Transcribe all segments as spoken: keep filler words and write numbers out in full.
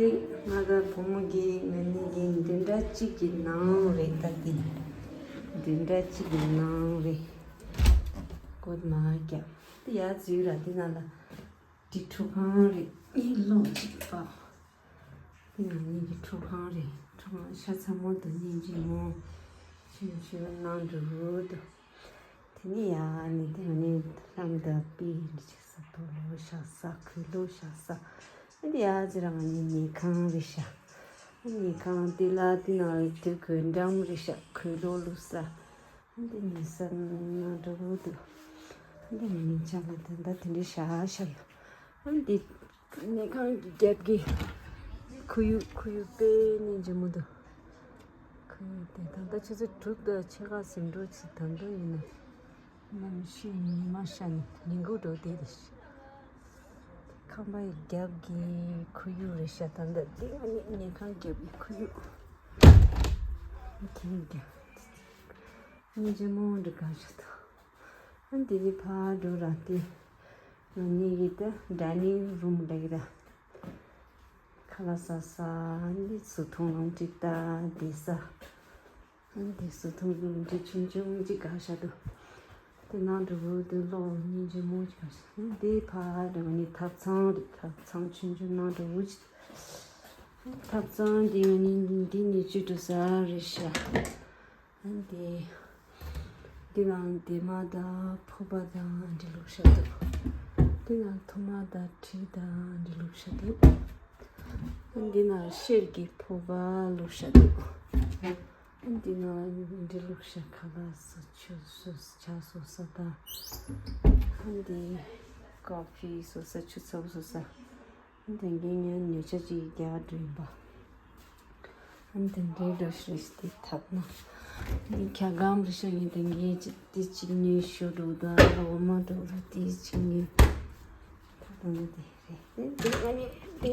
ང་དང་བུ་མོ་གིས་ང་གཉིས་ཀྱིས་འདི་འདྲ་གཅིག་གི་ནང་རེད་ད་འདི། འདི་འདྲ་གཅིག་གི་ནང་རེད། ཀོ་མ་རྒྱབ། དེ་ཡར་འཛུལ་ར་དེ་ནང་ལ། འདི་ཁྲུས་ཁང་རེད། ངའི་སློབ་ཅིག་པ། དེ་ང་གཉིས་ཀྱི་ཁྲུས་ཁང་རེད། ཁྲུས་ཁང་ཤ་ཚ་མོ་དང་སྙིང་རྗེ་མོ། ཆུང་ཆུང་ནང་འགྲོ་འདུག་དེ་ནས་ཡར་ནས་དེ་ནས་ལྷམ་དང་པི་འདི་ཅིག་ས་ཐོ་ལོ་ཤ་ས་ཁོས་ལོ་ཤ་ས། ཨ་འདི་ཡར་ཅི་རང་ནས་ཉལ་ཁང་རེད་ཤག་ཨ་ཉལ་ཁང་དེ་ལ་དེ་ནང་དེ་ཁོས་འགྲམ་རེད་ཤག་ཁོས་ལོ་ལུག་ས། ཨ་འདི་ཉལ་ས་ནང་འགྲོ་འདུག་ཨ་འདི་ཉིན་ཆ་ལ་དེ་འདྲ་དེ་འདྲའི་ཤ་ཤ་ཡོད། ཨ་འདི་ཉལ་ཁང་གི་རྒྱབ་ཀྱི་ཁོར་ཡུག་ཁོར་ཡུག་དཔེ་སྙིང་རྗེ་མོ་འདུག་ཁོར་ཡུག་དེ་ད་ལྟ་ཆུ་ཚོད་དྲུག་དང་ཕྱེད་ཀ་ཟིན་འགྲོ་ཆེ། ད་དུང་ཡིན་ན་གནམ་གཤིས་ཉི་མ་ཤར་ནས་ཉིན་གུང་འགྲོ་བསྡད་རེད། ཁང་པའི་རྒྱབ་ཀྱི་ཁོར་ཡུག་རེད་ཤག་ད་ལྟ་དེ་ང་གཉིས་ཉལ་ཁང་རྒྱབ་ཀྱི་ཁོར་ཡུག་ཁྱིམ་རྒྱབ། སྙིང་རྗེ་མོ་འདྲ་ག་ཞིག་འདུག་ཨ་འདི་ནི་ཕར་འགྲོ་ར་དེ། ང་གཉིས་ཀྱི་ད་ཌའི་ནིང་རུམ་ལ་གི་ད། ཁ་ལག་ཟ་ས། ཨ་འདི་བཟོ་ཐུང་ལོང་ཅིག་ད་བསྡད་ས། ཨ་འདི་བཟོ་ཐུང་ལོང་ཅིག་ཆུང་ཆུང་ཅིག་ག་ཤ་འདུག་དེ་ནང་འགྲོ་འདུག་སློབ་སྙིང་རྗེ་མོ་ཅིག་ག་ཤ། ཨ་འདི་ཕར་འགྲོ་ནི་ཐབ་ཚང་རེད། ཐབ་ཚང་ཆུང་ཆུང་ནང་འགྲོ་ཅིག་ཐབ་ཚང་འདི་ང་གཉིས་འདི་ནས་ཅི་འགྲོ་ས་རེད་ཤག་ཨ་འདི། འདི་ནང་འདས་མ་དང་ཕོར་པ་དང་འདི་བླུགས་བཞག་འདུག་འདི་ནང་ཐུར་མ་དང་གྲི་དང་འདི་བླུགས་བཞག་འདུག་ཨ་འདི་ནང་གཤེར་གྱི་ཕོར་པ་བླུགས་བཞག་འདུག་ཨ་འདི་ནང་འདི་བླུགས་བཞག་ཁ་ལག་བཟོ་ཆུ་བཟོ་ཇ་བཟོ་ས་དང་། ཨ་འདི་ཀོ་ཕི་བཟོ་ས་ཆུ་ཚ་པོ་བཟོ་ས། དེང་གི་ངའི་ཉོ་ཆ་ཅིག་རྒྱག་འགྲོ་ཡིན་པ། ཨ་ནི་དེང་གི་འགྲོ་ཤེས་དེ་ཐབ་ན། ངའི་ཁྱ་གམ་རེ་ཤ་ངའི་དེང་གི་ཅིག་དེ་ཅིག་ཉོས་ཤོ་འགྲོ་ད་ལོ་མ་འགྲོ་ར་དེ་ཅིག་ཉོས། ད་དང་ད་དེ་རེད་དེ་དེ་ཨ་ནི་དེ་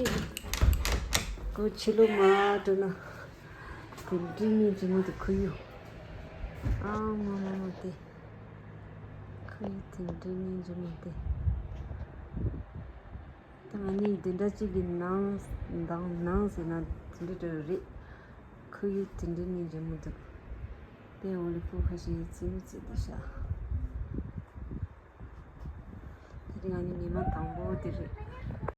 ཀོ་ཕྱི་ལོ་མ་འགྲོ་ན། དེ་འདྲི་མི་འཇི་མོ་དེ་ཁུ་ཡུ། ཨ་མ་མ་མ་དེ། ཁུ་ཡུ་དེ་འདྲི་མི་འཇི་མོ་དེ། ད་ང་གཉིས་འདི་འདྲ་གཅིག་གི་ནང་དང་ནང་ཟེར་ན་དེ་འདྲ་འདྲ་རེད། ཁོར་ཡུག་དེ་འདྲ་ནི་འཇམ་མོ་འདུག་དེ་འོ་ལེ་ཕུ་ཁ་ཤས་རྩེད་མོ་རྩེ་བསྡད་ཤག་དེ་རིང་ང་གཉིས་ཉི་མ་དང་པོ་དེ་རེད།